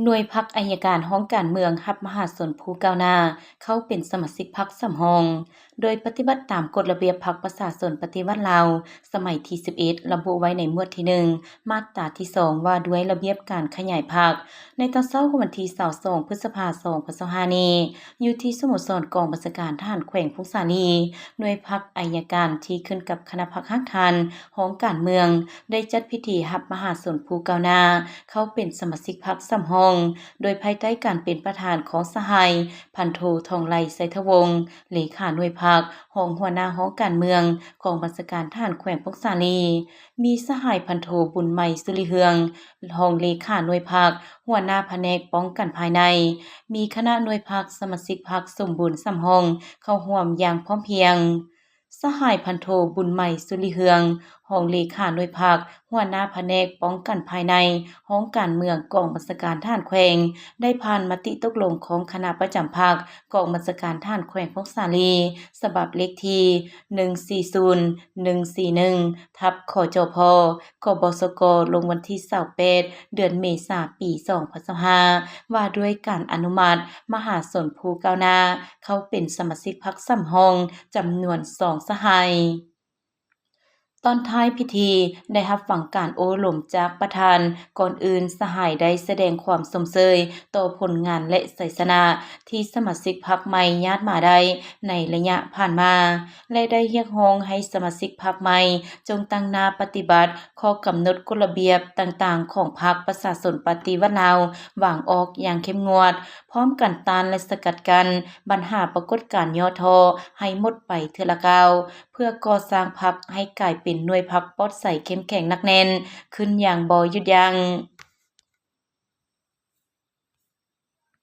ໜ່ວຍພັກໄອຍະການຫ້ອງການເມືອງ ຮັບມະຫາຊົນຜູ້ກ້າວໜ້າ ເຂົ້າເປັນສະມາຊິກພັກສຳຮອງ. ໂດຍປະຕິບັດຕາມກົດລະບຽບພັກປະຊາຊົນປະຕິວັດລາວ ສະໄໝທີສິບເອັດ ລະບຸໄວ້ໃນໝວດທີໜຶ່ງ ມາດຕາທີສອງ ວ່າດ້ວຍລະບຽບການຂະຫຍາຍພັກ. ໃນຕອນເຊົ້າຂອງວັນທີຊາວສອງ ພຶດສະພາ ສອງພັນຊາວຫ້ານີ້ ຢູ່ທີ່ສະໂມສອນກອງບັນຊາການທະຫານແຂວງຜົ້ງສາລີ, ໜ່ວຍພັກໄອຍະການທີ່ຂຶ້ນກັບຄະນະພັກຮາກຖານຫ້ອງການເມືອງ ໄດ້ຈັດພິທີຮັບມະຫາຊົນຜູ້ກ້າວໜ້າ ເຂົ້າເປັນສະມາຊິກພັກສຳຮອງ ໂດຍພາຍໃຕ້ການເປັນປະທານຂອງສະຫາຍ ພັນໂທ ທອງໄລ ໄຊທະວົງ ເລຂາໜ່ວຍພັກ, ຮອງຫົວໜ້າຫ້ອງການເມືອງ ກອງບັນຊາການທະຫານແຂວງຜົ້ງສາລີ, ມີສະຫາຍ ພັນໂທ ບຸນໃໝ່ ສຸລິເຮືອງ ຮອງເລຂາໜ່ວຍພັກ, ຫົວໜ້າພະແນກປ້ອງກັນພາຍໃນ, ມີຄະນະໜ່ວຍພັກ, ສະມາຊິກພັກສົມບູນສຳຮອງ ເຂົ້າຮ່ວມຢ່າງພ້ອມພຽງ. ສະຫາຍ ພັນໂທ ບຸນໃໝ່ ສຸລິເຮືອງ ຮອງເລຂາໜ່ວຍພັກ, ຫົວໜ້າພະແນກປ້ອງກັນພາຍໃນ ຫ້ອງການເມືອງ ກອງບັນຊາການທະຫານແຂວງ ໄດ້ຜ່ານມະຕິຕົກລົງຂອງຄະນະປະຈຳພັກ ກອງບັນຊາການທະຫານແຂວງຜົ້ງສາລີ ສະບັບເລກທີ ໜຶ່ງສີ່ສູນ ໜຶ່ງສີ່ໜຶ່ງ ທັບ ຂຈພ ກບສກ ລົງວັນທີຊາວແປດ ເດືອນເມສາ ປີສອງພັນຊາວຫ້າ ວ່າດ້ວຍການອະນຸມັດມະຫາຊົນຜູ້ກ້າວໜ້າ ເຂົ້າເປັນສະມາຊິກພັກສຳຮອງ ຈຳນວນສອງສະຫາຍ. ຕອນທ້າຍພິທີ ໄດ້ຮັບຟັງການໂອ້ລົມຈາກປະທານ. ກ່ອນອື່ນ, ສະຫາຍໄດ້ສະແດງຄວາມຊົມເຊີຍຕໍ່ຜົນງານ ແລະ ໄຊຊະນະທີ່ສະມາຊິກພັກໃໝ່ຍາດມາໄດ້ໃນໄລຍະຜ່ານມາ ແລະ ໄດ້ຮຽກຮ້ອງໃຫ້ສະມາຊິກພັກໃໝ່ຈົ່ງຕັ້ງໜ້າປະຕິບັດຂໍ້ກຳນົດກົດລະບຽບຕ່າງໆຂອງພັກປະຊາຊົນປະຕິວັດລາວ ວາງອອກຢ່າງເຂັ້ມງວດ, ພ້ອມກັນຕ້ານ ແລະ ສະກັດກັ້ນບັນຫາປາກົດການຫຍໍ້ທໍ້ໃຫ້ໝົດໄປເທື່ອລະກ້າວ, ເພື່ອກໍ່ສ້າງພັກໃຫ້ກາຍເປັນໜ່ວຍພັກປອດໃສ ເຂັ້ມແຂງ ໜັກແໜ້ນຂຶ້ນຢ່າງບໍ່ຢຸດຢັ້ງ.